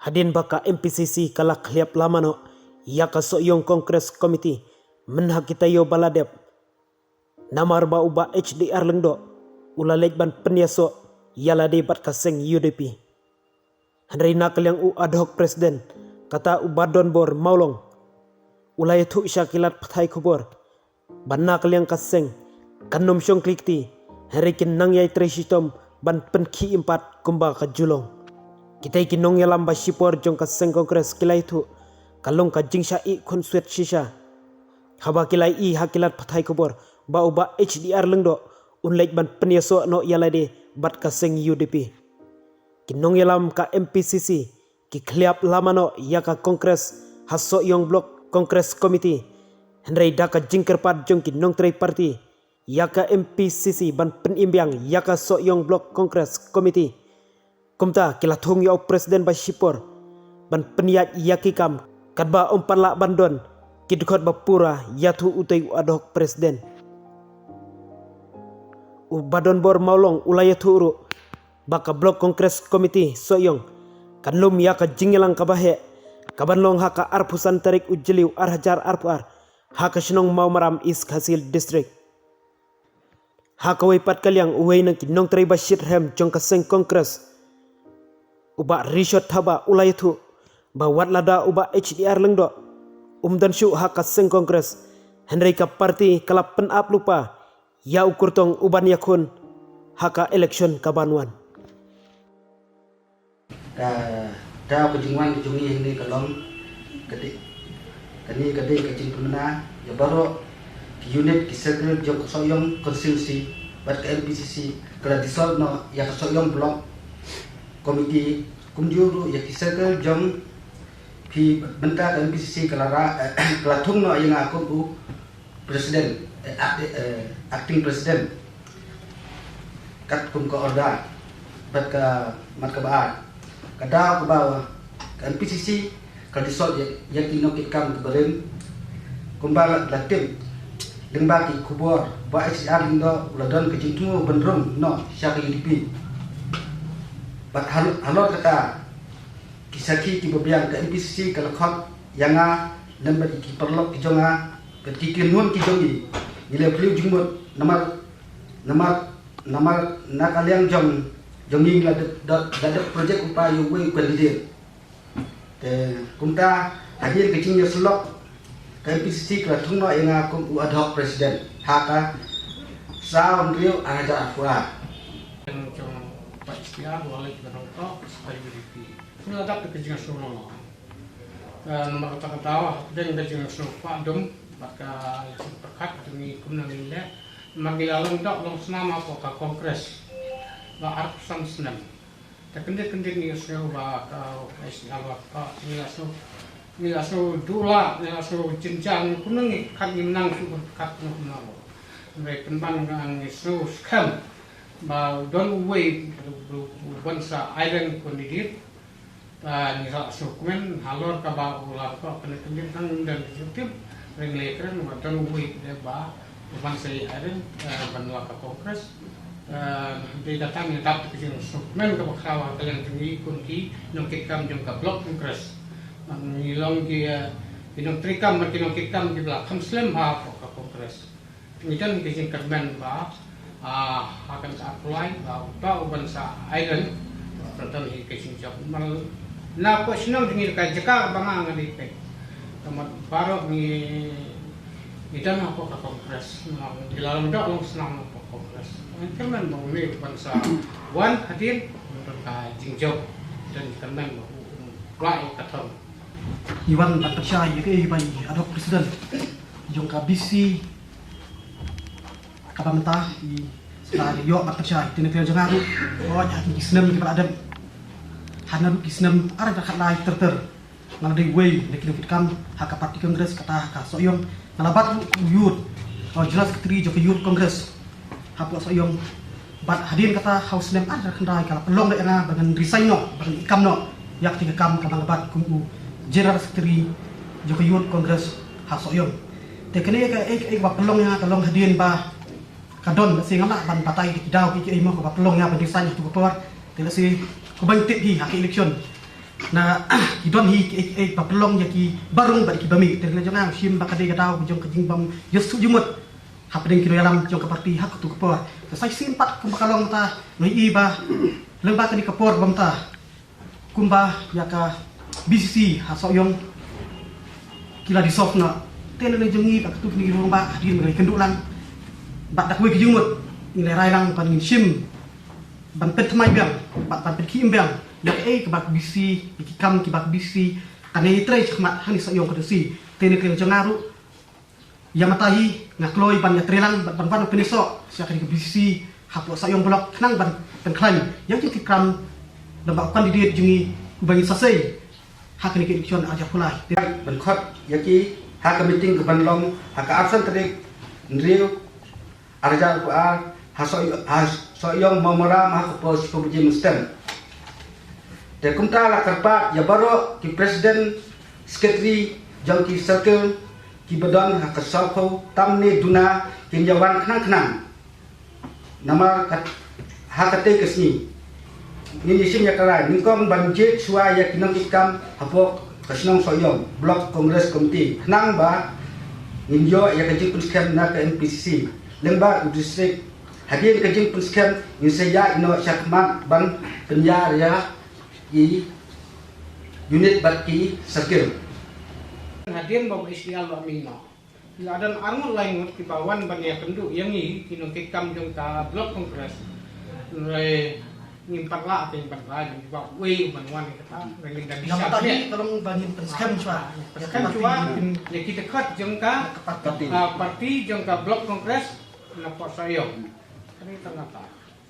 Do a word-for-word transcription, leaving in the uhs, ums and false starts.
Hadien ba ka M P C C ka la khliap lama noh ïa ka Sohiong Congress Committee mynha ki taïew ba la dep, namar ba u Bah H D R Lyngdoh u la leit ban pynïasoh ïa lade bad ka seng U D P. Hynrei na ka liang u ad hoc president, kata u Bah Donbor Mawlong, u la ïathuh sha ki lad pathai khubor ba na ka liang ka seng kan ym shong kli kti, hynrei kin nang ïai trei shitom ban pynkhih im pat kumba ka ju long. Kitei ki nongïalam ba shipor jong ka seng Congress ki la ïathuh ka long ka jingshah ïeh khunswet shisha haba ki la ïohi ha ki lad pathai khubor ba u Bah H D R Lyngdoh un leit ban pynïasoh noh ïa lade bad ka seng U D P. Ki nongïalam ka M P C C ki khliap lama noh ïa ka Congress ha Sohiong Block Congress Committee, hynrei da ka jingkyrpad jong ki nongtrei party ïa ka M P C C ban pynim biang ïa ka Sohiong Block Congress Committee, kumta ki la thung ïa u president ba shipor ban pynïaid ïa ki kam katba ym pat lah ban don ki dkhot ba pura, ïathuh utei u ad hoc president. U Bah Donbor Mawlong u la ïathuh ruh ba ka Block Congress Committee Sohiong kan lum ïa ka jingïalang kaba heh kaban long ha ka arphew san tarik u Jylliew ar hajar arphew ar ha ka shnong Mawmaram, East Khasi Hills District. Ha kawei pat ka liang, uwei na ki nongtrei ba shitrhem jong ka seng Congress, u Bah Rishod Thabah, u la ïathuh ba wat lada u Bah H D R Lyngdoh um don shuh ha ka seng Congress, hynrei ka party ka la pynap lypa ïa u kyrtong uban ïakhun ha ka election kaban wan. Ka daw ka jingwan ka jong ngi hangne ka long ka dei, kane ka dei ka jingpynbna ïa baroh ki unit, ki circle jong ka Sohiong constituency bad ka M P C C ka la dissolve noh ïa ka Sohiong Block Committee, kumjuh ruh ïa ki circle jong phi. Mynta ka M P C C ka la ra, ka la thung noh ïa nga kum u president, eh, act-, eh, acting president, katkum ka order bad ka mat kaba ar. Ka daw kaba ka M P C C ka dissolve ïa, ïa ki nongkitkam kiba rim, kumba la, la tip lyngba ki khubor ba H D R Lyngdoh u la don ka jingthmu ban rung noh sha ka U D P. Bad hal-, halor kata, ki sakhi kiba biang ka M P C C ka la khot ïa nga lem bad ki paralok ki jong nga bad ki kynhun ki jong ngi. Ngi la phylliew jingmut namar, namar, namar na ka liang jong, jong ngi la dep, da, da dep project u pa ïa uwei u candidate. Te kumta, hadien ka jingïasyllok, ka M P C C ka la thung noh ïa nga kum u ad hoc president ha ka saw hynriew ar hajar arphew ar. Jong Bah H D R u la leit ban rung noh sha U D P. Ngi la dap da ka jingsngew lyngngoh. Eh, namar kata ka daw, hapdeng ka jingsngew pah dum bad ka ïasngewthuh pyrkhat jong ngi kumno ngin leh. Namar ngi la long doh long snam hapoh ka Congress ba arphew san snem. Te kyndit kyndit ngi sngew ba ka, ka H D R ba ka, ngi la sngew, ngi la sngew duh lah, ngi la sngew jynjar, kumno ngi kat ngim nang shuh ban kat kumno kumno. Hynrei pynban ngi sngew skhem ba u don uwei u ban sa ai leng candidate. Ah, ngi sa sngewkmen halor kaba u la ïoh kane ka myntang, ym don jingtip, hynrei ngi la kren ba don uwei de ba u ban sa ïa ren, eh, ban wan ha ka Congress. Eh, dei kata ngi dap ka jingsngewkmen kaba khraw ha ka liang jong ngi kum ki nongkitkam jong ka Block Congress. Ngi long ki, eh, ki nongtrei kam bad ki nongkitkam kiba la kham slem ha ka Congress. Ngi don ka jingkyrmen ba, ah, ha kane ka ar July, ba uta u ban sa ai leng, uta don hi ka jingjop. Namar na poh shnong jong ngi, ka jaka ba nga, nga dei peit. Namar baroh ngi, ngi don hapoh ka Congress, namar ngi la long doh long snam hapoh ka Congress. Ngi kyrmen ba une u ban sa wan hadien, don ka jingjop, don kyrmen ba u, u, u, ka thong. Ngi wan ban pynshai ïa kaei ba i ad hoc president jong ka B C C kaba mynta i sa ïoh ban pynshai. Te na ka liang jong nga ruh, oh, ha ki snem kiba la dep, ha na ruh ki snem ar hajar khatlai ter ter, nga la dei uwei na ki nongkitkam ha ka party Congress kata ha ka Sohiong. Nga la bat ruh u youth, oh, general secretary jong ka Youth Congress hapoh Sohiong. Bad hadien kata ha u snem ar hajar khyndai ka la pynlong ïa nga ba ngan resign noh, ba ngan ïakam noh ïa kata ka kam kaba nga bat kum u General Secretary jong ka Youth Congress ha Sohiong. Te kane ka, eh, eh, ba pynlong ïa nga ka long hadien ba ka don, lehse ngam lah ban batai da ki daw kiei kiei mo, kaba pynlong ïa nga ban resign ha katu ka por. Te lehse kumba ngi tip hi ha ka election, Na ki don hi ki ei ki ei ba pynlong ïa ki ba rung bad ki ba mih. Te na jong nga nga shim ba ka dei ka daw ka jong ka jingbym ïohsngew jingmut hapdeng ki nongïalam jong ka party ha katu ka por. Te sa shisien pat kumba ka long mynta nga ïohi ba lyngba kane ka por ba mynta kumba ïa ka B C C ha Sohiong ki la dissolve noh. Te lane jong ngi bad katu kine ki rangbah hadien ba ngi kynduh lang bad da kawei ka jingmut ngi la rai lang ban ngin shim ban pynthymmai biang bad ban pynkhih im biang ïa kaei kaba ka B C C, ïa ki kam kiba ka B C C kan ïatrei shakhmat hangne Sohiong constituency. Te na ka liang jong nga ruh ïa mynta hi nga kloi ban ïatrei lang bad ban wan pynïasoh sha kane ka B C C hapoh Sohiong Block khnang ban pynkhlaiñ ïa ka jingkitkhlieh lyngba u candidate jong ngi uba ngin sa sei ha kane ka election arhajar arphew lai. Ban khot ïa ki ha ka meeting kaban long ha ka arphew san tarik Hynriew arhajar arphew ar ha Soh-, ha Sohiong Mawmaram ha ka por shiphew baje mynstep. Te kumta la kyrpad ïa baroh ki president, secretary jong ki circle kiba don ha ka sawphew tam ne duna kin ïa wan khnang khnang. Namar kat, ha katei ka sngi ngin ïa shim ïa ka rai nyngkong ban jied shuwa ïa ki nongkitkam hapoh ka shnong Sohiong Block Congress Committee khnang ba ngin ïoh ïa ka jingpynskhem na ka M P C C. Lyngba u district, hadien ka jingpynskhem ngin sa ïaid noh shakhmat ban pynïar ïa ki unit bad ki circle. Hadien ba u H D R la mih noh, la don arngut laingut kiba wan ban ïakynduh ïa ngi ki nongkitkam jong ka Block Congress. Hynrei ngim pat lah, ngim pat lah jong kiba uei ban wan ïa kata. Hynrei ngin da bishar ïa ka long ba ngin pynskhem shuwa, pynskhem shuwa ïa ki dkhot jong ka party, ah, party jong ka Block Congress na pdeng Sohiong. Kane tang kata.